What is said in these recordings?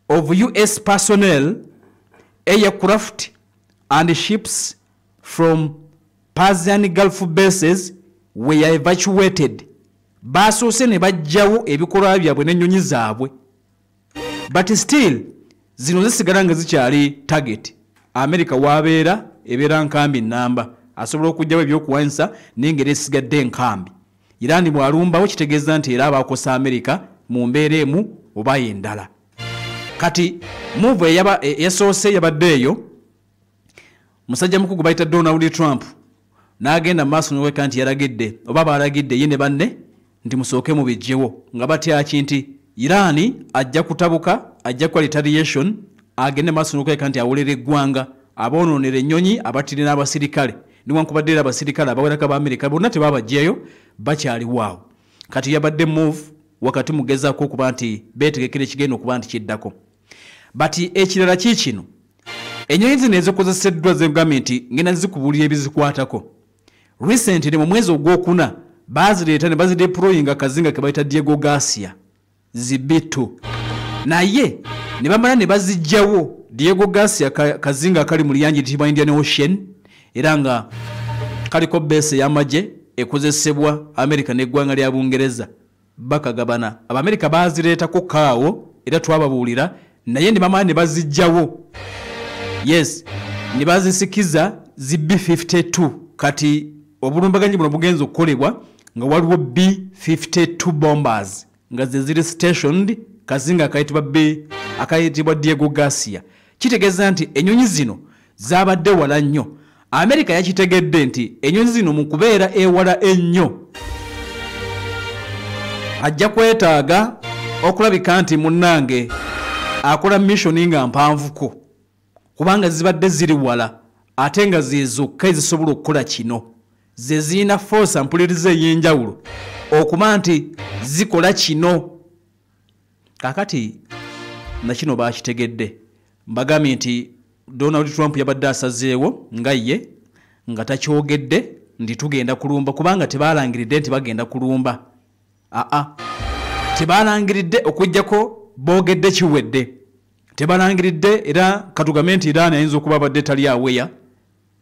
of US personnel, aircraft and ships from Persian Gulf bases were evacuated. Basoose ne bajjawo ebikolwa byabwe n'ennyonyi zaabwe, but still zino zisigala nga zikyali target. America wabeera ebeera nkambi namba, asobola okugjawo ebyokuwanyisa naye ngeri esigadde enkambi. Iran bw'alumbawo kitegeeza nti era abakosa America mu mbeera emu oba endala. Kati move eyasoose yabadde eyo, musajja mukugu bayita Donald Trump n'agenda mu maaso n'oweka nti yalagidde oba baalagidde ye ne banne nti musooke mubijjewo, nga batyaki nti Iran ajja kutabuka, ajja kukola retaliation, agende maaso n'okweka nti awolera eggwanga, aboonoonera ennyonyi, abattire n'abasirikale. Newankubadde era abasirikale abawerako Abamerika bonna tebaabajjeyo, bakyaliwo awo. Kati yabadde move wakati mugezaako okuba nti beetegekera ekigenda okuba nti kiddako. But ekirala kiikino, ennyonyi zino ezikozeseddwa zegambye nti ngenda zikubuulira ebizikwatako. Recently mu mwezi ogwokuna baazireeta ne bazideployinga akazinga ke bayita Diego Garcia zi B2, naye ne bamala ne bazijjawo. Diego Garcia kazinga akali mu liyanja eritibwa Indian Ocean, era nga kaliko base ey'amagye ekozesebwa America n'eggwanga lya Bungereza bakagabana. Abamerika baazireetako kaawo era twababuulira, naye ne bamala ne bazijjawo, yes, ne bazisikiza zi B52. Kati obulumbaganyi buno bugenza okukolebwa nga waliwo B52 bombers nga ze ziri stationed kazinga akayitibwa B akayitibwa Diego Garcia. Kitegeeza nti ennyonyi zino zaabadde wala nnyo. Amerika yakitegedde nti ennyonyi zino mu kubeera ewala ennyo ajja kwetaaga okulabika nti munnange akola mission nga mpanvuko, kubanga zibadde ziri wala ate nga ze zokka ezisobola okukola kino, ze zirina force mpuliriza ey'enjawulo okuba nti zikola kino. Kaakati nakino baakitegedde. Mbagambye nti Donald Trump yabadde asazeewo nga ye nga takyogedde nti tugenda kulumba, kubanga tebalangiridde nti bagenda kulumba. Aa, tebalangiridde, okuggyako boogedde kiwedde, tebalangiridde. Era katugambe nti Iran ayinza okuba abadde tali aweya,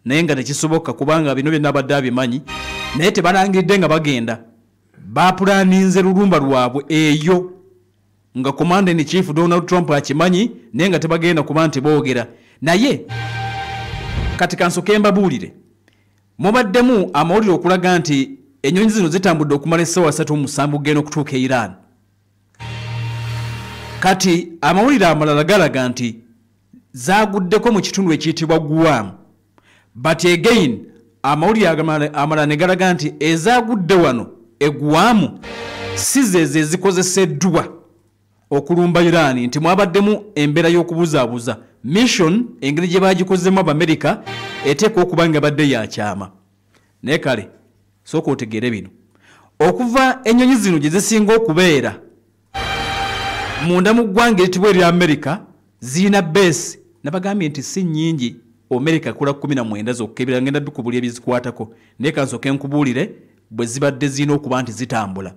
naye nga tekisoboka kubanga bino byonna abadde abimanyi, naye tebalangiridde nga bagenda. Bapulaninze lulumba lwabwe eyo nga Commander in Chief Donald Trump akimanyi, naye nga tebagenda kuba nti boogera. Naye kati kansooke mbabuulire, mubaddemu amawulire okulaga nti ennyonyi zino zitambudde okumala essaawa 37 kugenda okutuuka e Iran. Kati amawulire amalala galaga nti zaaguddeko mu kitundu ekiyitibwa Guam, but again amawulire amalala ne galaga nti ezaagudde wano e Guam si zezo ezikozeseddwa okulumba Iran, nti mwabaddemu embeera y'okubuzaabuza. Mission engeri gye bagikozemu Abamerika eteekwa okuba nga badde yakyama. Naye kale sooka otegeere bino, okuva ennyonyi zino gye zisinga okubeera munda mu ggwanga eritibwa erya Amerika, zirina base nabagambye nti si nnyingi. Amerika ekola 19 zokka, ebirala ngenda bikubulira ebizikwatako, naye kansooke nkubuulire bwe zibadde zirina okuba nti zitambula.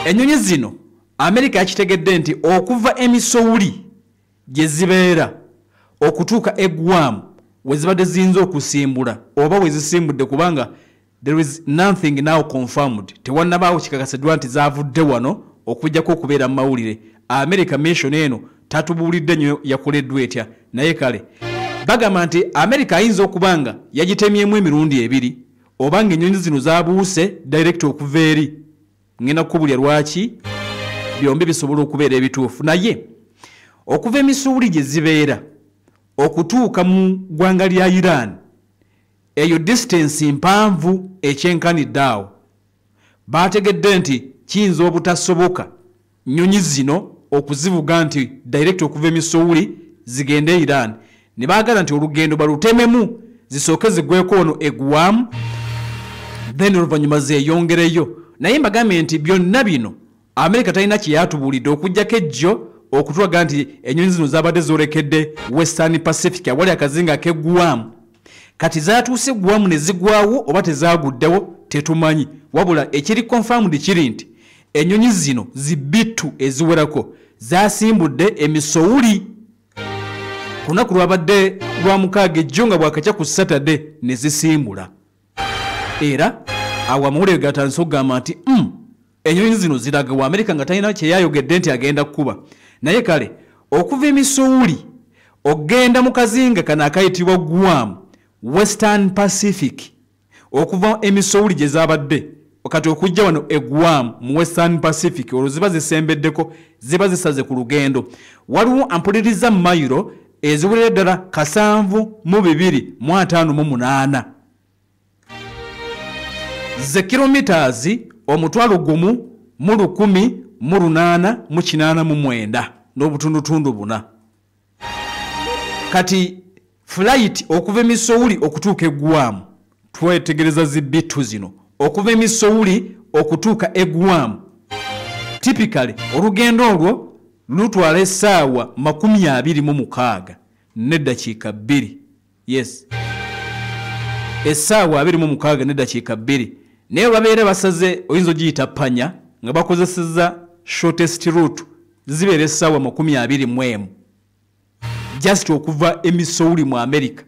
Ennyonyi zino Amerika yakitegedde nti okuva emisowuli gye zibeera okutuuka e Guam we zibadde ziyinza okusimbula oba we zisimbudde, kubanga there is nothing now confirmed, tewannabaawo kikakaseddwa nti zaavudde wano okujjako okubeera mu mawulire. America mission eno tatubuulidde nnyo yakoleddwa etya, naye kale bagamba nti America ayinza okuba nga yagitemyemu emirundi ebiri oba ng'ennyonyi zino zabuuse direct okuva eri. Ngenda kukubulya lwaki byombi bisobola okubeera ebituufu. Naye okuva emisuuli gye zibeera okutuuka mu ggwanga lya Iran, eyo distance mpanvu ekyenkanidde awo. Baategedde nti kiyinza obutasoboka nnyonyi zino okuzivuga nti direct okuva emisowuli zigende Iran, ne baagala nti olugendo balutememu, zisooke zigweko ono e Guam, then oluvannyuma zeeyongereyo. Naye mbagambye nti byonna bino Amerika talina kyeyatubuulidde okuggyako ejjo okutulaga nti ennyonyi zino zabadde zoolekedde Western Pacific awali akazinga ak'e Guam. Kati zaatuuse Guam ne zigwawo oba tezaaguddewo tetumanyi, wabula ekiri confirmed kiri nti ennyonyi zino zi B2 eziwerako zasimbudde emisowuli. Ku lunaku lwabadde lwa mukaaga ejjo nga bwakakya ku Saturday ne zisimbula. Era awo amawulire gatandise okugamba nti ennyonyi zino ziraga wa Amerika nga talina kye yayogedde nti agenda kukuba. Naye kale okuva e Missouri ogenda mu kazinga kano akayitibwa Guam, Western Pacific, okuva e Missouri gye zaabadde kati okujja wano e Guam mu Western Pacific, olwo ziba zisembeddeko, ziba zisaze ku lugendo. Waliwo ampuliriza mayiro eziwerera ddala 7258, ze kilometers 1,889 n'obutundutundu buna. Kati flight okuva e Missouri okutuuka e Guam, twetegereza zi B2 zino, okuva e Missouri okutuuka e Guam, typically olugendo olwo lutwala essaawa 26 neddakiika 2. Yes, essaawa 26 neddakiika 2. Naye babeera basaze, oyinza ogiyita panya, nga bakozesezza shortest route, zibeera essaawa 21 just okuva e Missouri mu America.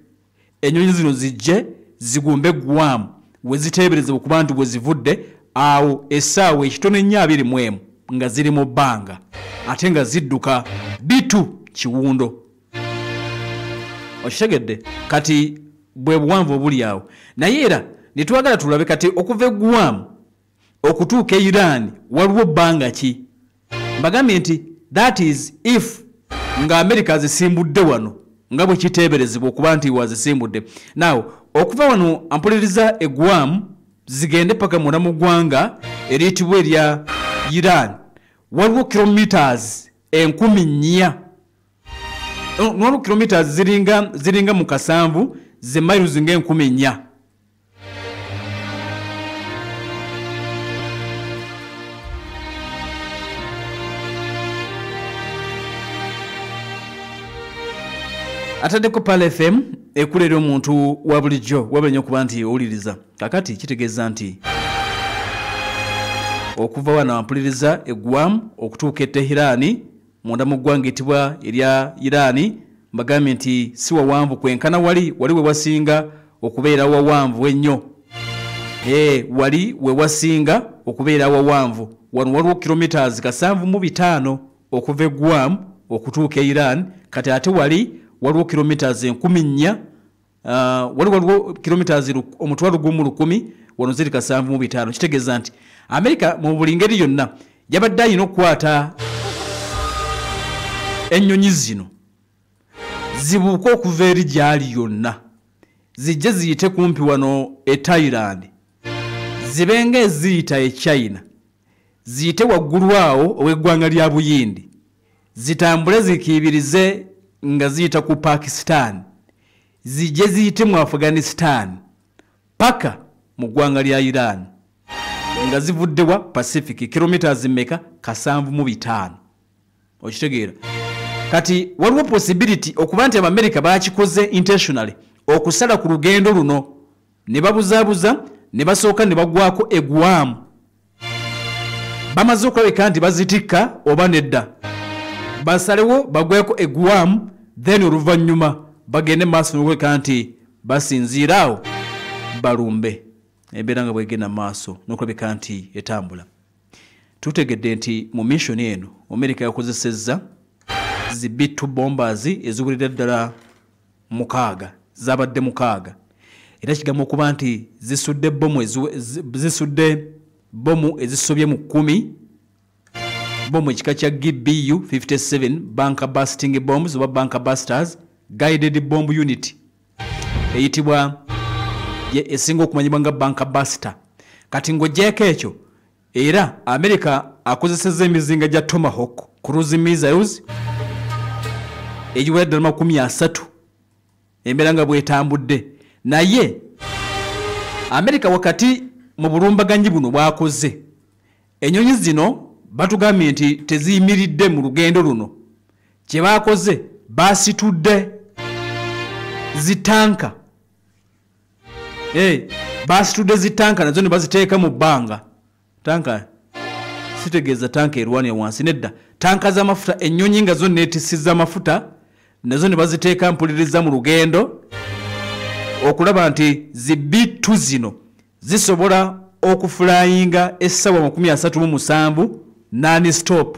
Ennyonyi zino zijje zigumbe Guam we ziteeberezebwa okuba nti bwe zivudde awo essaawa ekitono ennyo 21 nga ziri mu bbanga, ate nga zidduka B2 kiwundo. Okitegedde? Kati bwe buwanvu obuli awo. Naye era ne twagala tulabe kati okuva e Guam okutuuka e Iran waliwo bbanga ki? Mbagambye nti that is if nga America zisimbudde wano nga bwe kiteeberezebwa okuba nti wazisimbudde. Now okuva wano ampuliriza e Guam zigende paka munda mu ggwanga eriyitibwa erya Iran, waliwo kilometers 4,000. Waliwo kilometers ziringa mu kasanvu, ze miles nga 4,000. Ataddeko Pearl FM ekulera omuntu wa bulijjo wabula nnyo okuba nti owuliriza. Kakati kitegeeza nti okuva wano ampuliriza e Guam okutuuka e Tehran munda mu ggwanga etibwa erya Iran, mbagambye nti si wawanvu kwenkana wali we wasinga okubeera wawanvu ennyo. Wali we wasinga okubeera wawanvu. Wano waliwo kilometers 75 okuva e Guam okutuuka e Iran. Kati ate wali waliwo kilometers 4,000, waliwo kilometers 1,000, wano ziri 75. Kitegeeza nti Amerika mu buli ngeri yonna yabadde alina okukwata ennyonyi zino zibuuke okuva eri gy'ali yonna, zijje ziyite kumpi wano e Thailand, zibe nga eziyita e China, ziyite waggulu awo ow'eggwanga lya Buyindi, zitambule zikiibirize nga ziyita ku Pakistan, zijje ziyite mu Afghanistan paka mu ggwanga lya Iran, nga zivudde wa Pacific kilometers mmeka? 75. Okitegeera? Kati waliwo possibility okuba nti Abamerika bakikoze intentionally okusala ku lugendo luno ne babuzaabuza ne basooka ne bagwako e Guam. Bamaze okulabika nti bazitikka oba nedda, basalewo bagweko e Guam, then oluvannyuma bagende maaso n'okulabika nti basinziira awo balumbe. Embeera nga bwegenda maaso n'okulabika nti etambula. Tutegedde nti mu mission eno Amerika yakozesezza zi B2 bombers eziwulira ddala 6, zabadde 6. Era kigamba okuba nti zisudde bomu ezisobye mu 10, bomu ekika kya GBU 57 bunker busting bombs oba bunker busters guided bomb unit eyitibwa esinga okumanyibwa nga bunker buster. Kati ng'oggyeko ekyo, era Amerika akozesezza emizinga gya Tomahawk cruise missiles egiwera ddala 30, embeera nga bwetambudde. Naye Amerika wakati mu bulumbaganyi buno bwakoze, ennyonyi zino batugambye nti teziyimiridde mu lugendo luno. Kye baakoze, basitudde zitanka, basitudde zitanka nazo ne baziteeka mu bbanga. Tanka sitegeeza tanka erwanira wansi, nedda, tanka z'amafuta, ennyonyi nga zo neetisiza amafuta nazo ne baziteeka mpuliriza mu lugendo okulaba nti zi B2 zino zisobola okufulayinga essaawa 37 non stop.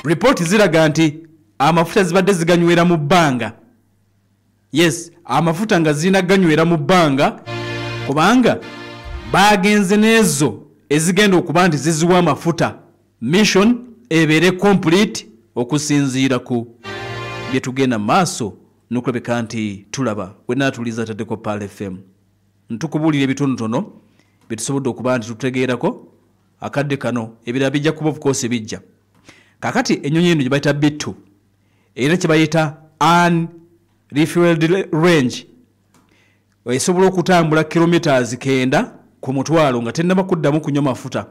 Ripooti ziraga nti amafuta zibadde ziganywera mu bbanga. Yes, amafuta nga zirina ganywera mu bbanga kubanga bagenze n'ezo ezigenda okuba nti ziziwa amafuta, mission ebeere complete okusinziira ku bye tugenda maaso n'okulabika nti tulaba. Wenaatuliza ataddeko Pearl FM, ntukubuulira ebitonotono bye tusobodde okuba nti tutegeerako akadde kano, ebirala bijja kuba of course bijja. Kakati ennyonyi eno gye bayita B2 era kye bayita unrefueled range, esobola okutambula kilometers 9 ku mutwalo nga tennaba kuddamu kunywa mafuta.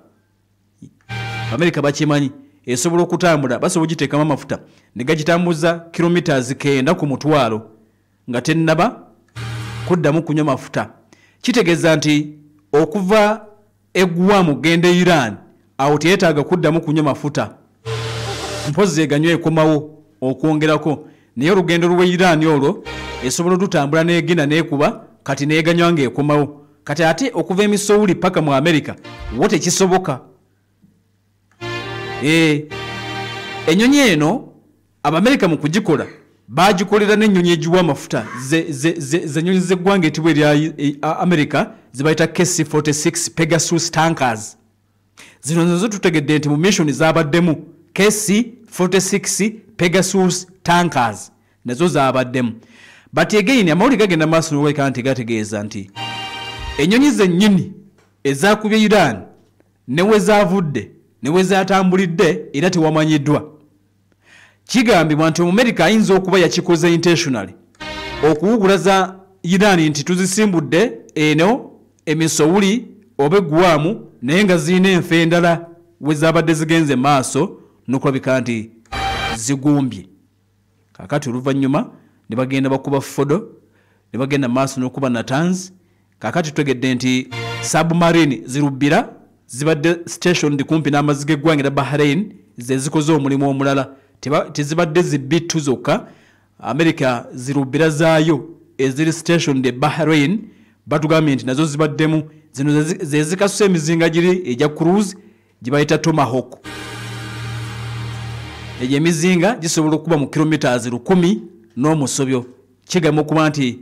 Amerika bakimanyi esobola okutambula, basobola ogiteekamu amafuta ne gagitambuza kilometers 9 ku mutwalo nga tennaba kuddamu kunywa mafuta. Kitegeeza nti okuva e Guam genda e Iran awo teyeetaaga kuddamu kunywa mafuta, mpozzi eganywa ekomawo okwongerako, naye olugendo lw'e Iran olwo esobola otutambula n'egenda n'ekuba kati n'eganywa ng'ekomawo. Kati ate okuva e Missouri paka mu Amerika wo tekisoboka. Ennyonyi eno Abamerika mu kugikola bagikolera n'ennyonyi egiwa amafuta zenyonyi z'eggwanga etibwa erya Amerika zibayita KC-46 Pegasus tankers. Zino nazo tutegedde nti mu mission zabaddemu KC-46 Pegasus tankers nazo zabaddemu. But again amawulire gagenda maaso n'okulabika nti gategeeza nti ennyonyi zennyini ezakubye Iran ne we zaavudde ne we zaatambulidde era tewamanyiddwa. Kigambibwa nti Omumerika ayinza okuba yakikoze intentionally okuwugulaza Iran nti tuzisimbudde eno emisowuli oba Guam, naye nga zirina enfa endala we zaabadde zigenze maaso n'okulabika nti zigumbye. Kaakati oluvannyuma ne bagenda bakuba Fordo, ne bagenda maaso n'okuba Natanz. Kaakati tutegedde nti submarine zirubbira zibadde stationed kumpi n'amazzi g'eggwanga erya Bahrain, ze zikoze omulimu omulala. Tezibadde zi B2 zokka, Amerika zirubbira zaayo eziri stationed e Bahrain batugambye nti nazo zibaddemu. Zino ze zikasusa emizinga giri egya cruise gye bayita Tomahawk. Egyo emizinga gisobola okuba mu kilometers 1000 n'omusobyo. Kigambibwa okuba nti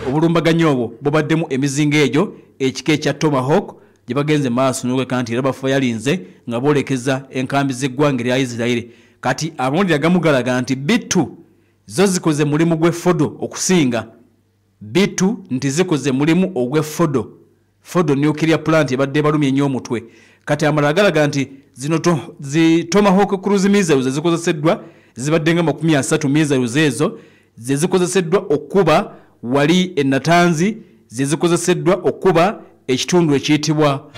obulumbaganyi obwo bubaddemu emizinga egyo ekika ekya Tomahawk gye bagenze maaso n'okuleka nti era bafa yalinze nga boolekeza enkambi z'eggwanga erya Israel. Kati amawulire agamu galaga nti B2 zo zikoze mulimu gw'e Fordo okusinga B2 nti zikoze mulimu ogw'e Fordo. Fordo nuclear plant ebadde balumye nnyo omutwe. Kati amalala galaga nti zino zi Tomahawk cruise missiles ezikozeseddwa zibadde nga 30 missiles ezo ze zikozeseddwa okuba wali e Natanz, ze zikozeseddwa okuba ekitundu ekiyitibwa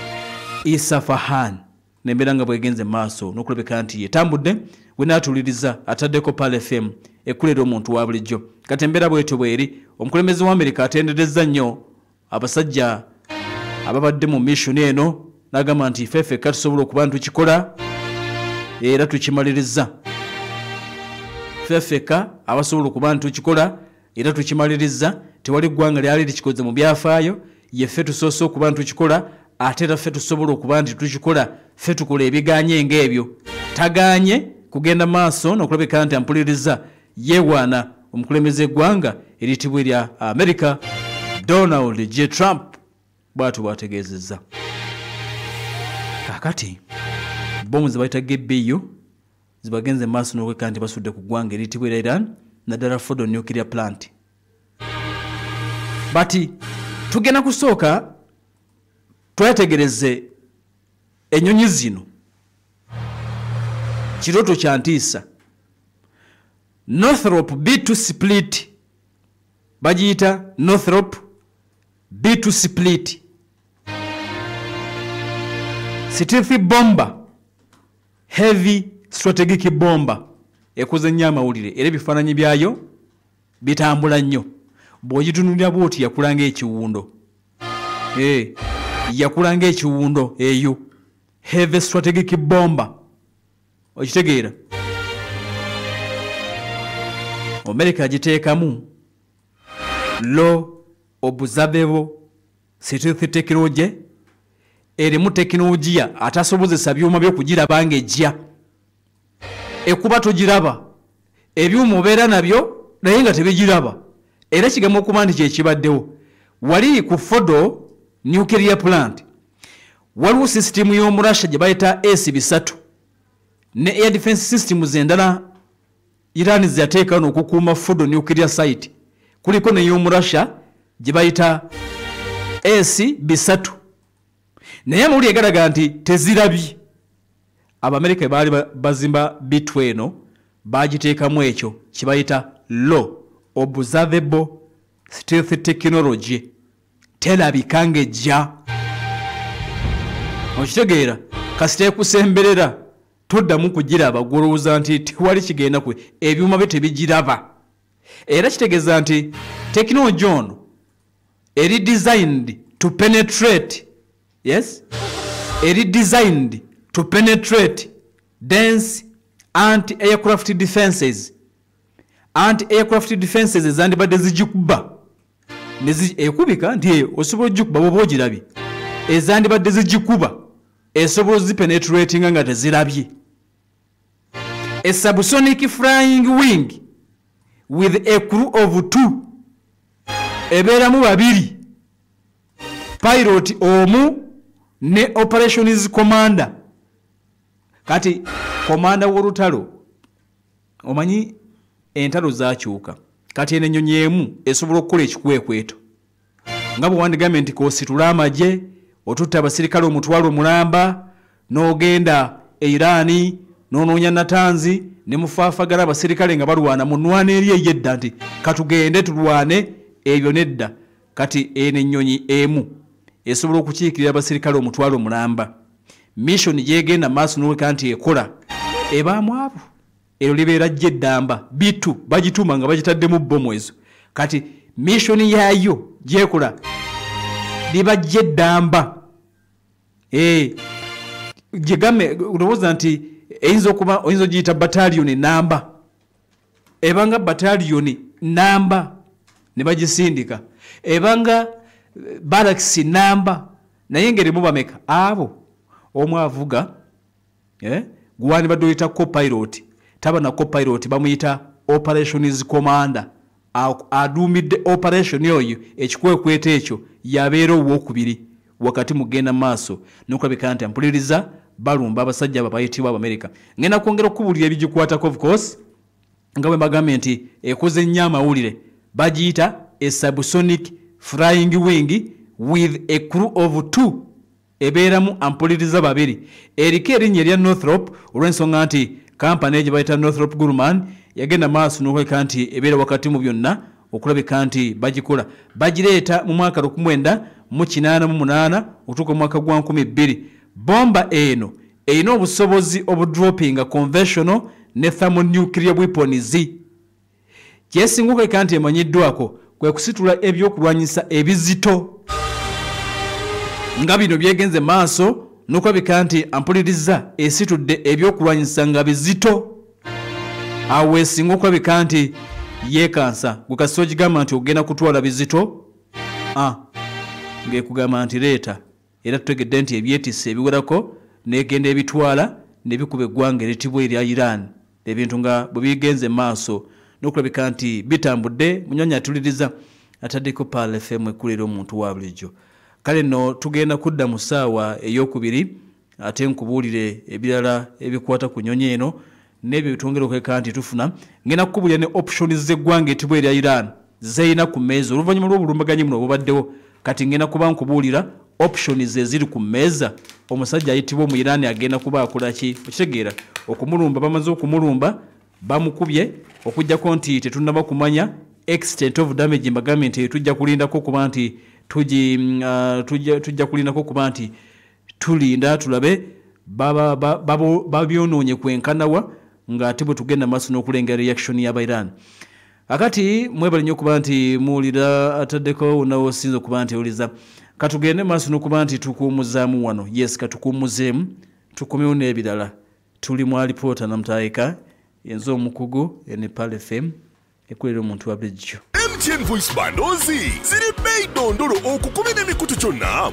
Isfahan. Nembeera nga bwegenze maaso n'okulabika nti yetambudde. Wenaatuuliriza ataddeko Pearl FM ekulera omuntu wa bulijjo. Kati embeera bwetyo bweri, omukulembeze wa Amerika atenderezza nnyo abasajja ababadde mu mission eno n'agamba nti ffe ffekka tusobola okuba nti tukikola era tukimaliriza. Ffe ffekka abasobola okuba nti tukikola era tukimaliriza, tewali ggwanga lyali likikoze mu byafaayo, ye ffe tusoose okuba nti tukikola ate era ffe tusobola okuba nti tukikola, ffe tukola ebiganye ng'ebyo. Tagaanye kugenda maaso n'okulabika nti ampuliriza yeewaana omukulembeze eggwanga eriyitibwa erya Amerika Donald J. Trump bw'atyo bw'ategeezezza. Kaakati bomu ze bayita GBU zibagenze maaso n'okulabika nti basudde ku ggwanga eriyitibwa erya Iran naddala Fordo nuclear plant. Bati tugenda kusooka twetegereze ennyonyi zino. Kirooto kya ntiisa. Northrop B2 Split, bagiyita Northrop B2 Split stealth bomber, heavy strategic bomber, ekoze nnyo amawulire era ebifaananyi byayo bitambula nnyo. Bw'ogitunulira bw'oti yakula ng'ekiwundo, yakula ng'ekiwundo eyo heavy strategic bomber, okitegeera. America agiteekamu low observable stealth technology, erimu tekinologiya atasobozesa byuma byokugiraba ng'ejja. Ekuba togiraba, ebyuma obeera nabyo naye nga tebigiraba. Era kigamu okuba nti kyekibaddewo wali ku Fordo nuclear plant. Waliwo sisitimu y'Omurasha gye bayita S-300 ne air defense systems endala Iran zeyateeka n'okukuuma Fordo nuclear site. Kuliko ney'Omurasha gye bayita S-300, naye amawulire galaga nti tezirabye. Abamerika baali bazimba B2 eno, bagiteekamu ekyo kibayita low observable stealth technology, terabika ng'ejja. Okitegeera? Kasita ekusemberera toddamu kugiraba, gwolowooza nti tewali kigenda kwe, ebyuma bye tebigiraba. Era kitegeeza nti tekinologi ono eri designed to penetrate, yes, eri designed to penetrate dense anti-aircraft defenses. Anti-aircraft defenses ezandibadde zigikuba ekubika nti eyo osobola ogikuba bwoba ogirabye, ezandibadde zigikuba esobola ozipenetratinga nga tezirabye. A subsonic flying wing with a crew of 2, ebeeramu babiri, pilot omu ne operations commander. Kati komanda w'olutalo, omanyi entalo zakyuka, kati eno ennyonyi emu esobola okukola ekikwekweto nga bwe wandigambye nti kositula amagye otutta abasirikale 500,000 n'ogenda e Irani n'onoonya Natanzi ne mufaafagala abasirikale nga balwana mu nnwana eri ey'edda nti katugende tulwane, ebyo nedda. Kati eno ennyonyi emu esobola okukiikirira abasirikale 500,000. Mission gyegenda maaso n'oleka nti ekola ebaamu abo, eryo libeera jje eddamba B2 bagituuma nga bagitaddemu bbomu ezo. Kati mission yaayo gyekola liba jje eddamba. Gyegame olowooza nti eyinza okuba, oyinza ogiyita bataliyoni namba, ebanga bataliyoni namba ne bagisindika, ebanga barracks namba, naye ng'erimu bameka abo omu avuga, gwandibadde oyita copilot, taba na copilot, bamuyita operations commander, aduumidde operation oyo, ekikwekweto ekyo yabeera owokubiri wakati mugenda maaso n'okulabika nti ampuliriza balumba abasajja abo abayitibwa Abamerika. Ngenda kwongera okubuulira ebigikwatako, of course nga bwe mbagambye nti ekoze nnyo amawulire. Bagiyita a subsonic flying wing with a crew of 2, ebeeramu ampuliriza babiri. Eriko erinnya erya Northrop olw'ensonga nti kampani gye bayita Northrop Grumman yagenda maaso n'okulabika nti ebeera wakati mu byonna okulabika nti bagikola. Bagireeta mu mwaka 1988 okutuuka mu mwaka gwa 2000. Bomba eno erina obusobozi obudropinga conventional ne thermonuclear weapons. Kyesinga okulabika nti emanyiddwako kwe kusitula ebyokulwanyisa ebizito nga bino byegenze maaso n'okulabika nti ampuliriza esitudde ebyokulwanyisa nga bizito. Awo esinga okulabika nti yeekansa gwe kasita ogigamba nti ogenda kutwala bizito, ng'ekugamba nti leeta. Era tutegedde nti ebyetisse ebiwerako n'egenda ebitwala ne bikuba eggwanga eritibwa erya Iran. Ebintu nga bwe bigenze maaso n'okulabika nti bitambudde. Munywanyi atuliriza ataddeko Pearl FM ekulira omuntu wa bulijjo. Kale nno tugenda kudda mu ssaawa ey'okubiri ate nkubuulire ebirala ebikwata ku nnyonyi eno n'ebyo bitwongera okuleka nti tufuna. Ngenda kukubuulira ne options z'eggwanga etibwa erya Iran zeyina ku mmeeza oluvannyuma lw'obulumbaganyi buno obubaddewo. Kati ngenda kuba nkubuulira options eziri ku mmeeza. Omusajja ayitibwa omu Iran agenda kuba akola ki? Okitegeera, okumulumba bamaze okumulumba, bamukubye, okuggyako nti tetunnaba kumanya extent of damage. Mbagambye nti tujja kulindako kuba nti tujja kulindako kuba nti tulinda tulabe babyonoonye kwenkanawa, ng'ate bwe tugenda maaso n'okulengera reaction y'aba Iran. Akati mwebale nnyo okuba nti muwulira ataddeko nawe osinza okuba nti owuliza. Katugende maaso n'okuba nti tukuwummuzaamu wano. Yes, katukuwummuzeemu tukomewo n'ebirala. Tuli mu alipoota namutayika yenze omukugu ene Pearl FM. Ekulera omuntu wa bulijjo. MTN Voice Bundles ziri bbeeyi ddondolo okukubira emikutu gyonna.